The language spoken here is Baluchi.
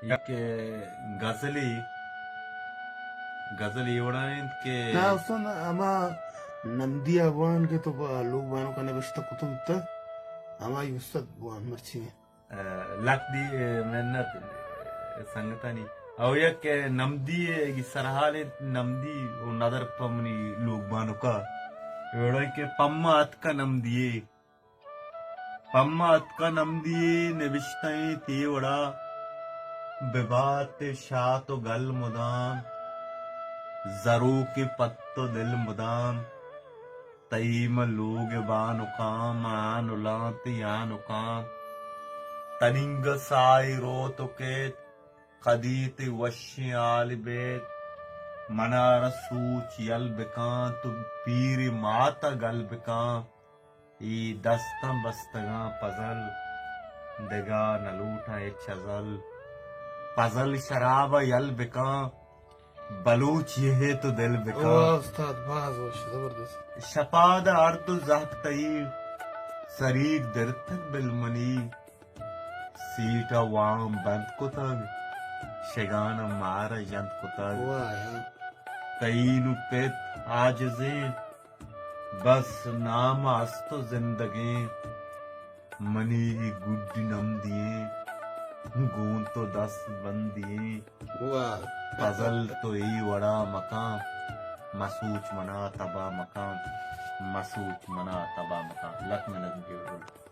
یک غزلے، غزل اے وڑا انت کہ نا استاد، ہما نمدی آوان کہ تو پہ لوگ بانک ءَ نبشتہ کتگ ات، ہمائی استاد بوان مرچی۔ لک دی منت سنگتانی۔ او یک نمدی ءِ سرحال انت، نمدی و ندر پہ منی لوگ بانک ءَ۔ اے وڑا کہ پما اتکا نمدی ءِ پما اتکا نمدی ءِ نبشتہ انت اے وڑا، ببات شات و گل مدام، زروک پت و دل مدام، تئی ماں لوگ بانکاں، ماں آنلاں تئی آنکاں، تننگ ساہی روت و کیت، کدی تئی وشیں حال بیت، منارا سوچ یل بکاں، تو پیریں مات ءَ گل بکاں۔ اے دستاں بستگاں پزل، دگہ نہ لوٹاں ہچ ہزل۔ پزل شراب ءَ یل بکاں، بلوچی ءِ تو دل بکاں۔ واہ استاد، باز وش، زبردست۔ شپاد ءَ ہر دو زہگ تئی، سریگ درتگ بل منی۔ سیٹ ءَ وام بند کتگ، شگان ءَ مار ءَ ژند کتگ۔ واہ یار۔ تئی نوں پت عاجزیں، بس نام است و زندگیں، منی گڈی نمدییں، گوں تو دست بندییں۔ واہ۔ پزل تو اے وڑا مکاں، مسوچ منا تبا مکاں، مسوچ منا تبا مکاں۔ لک منت گیوگل۔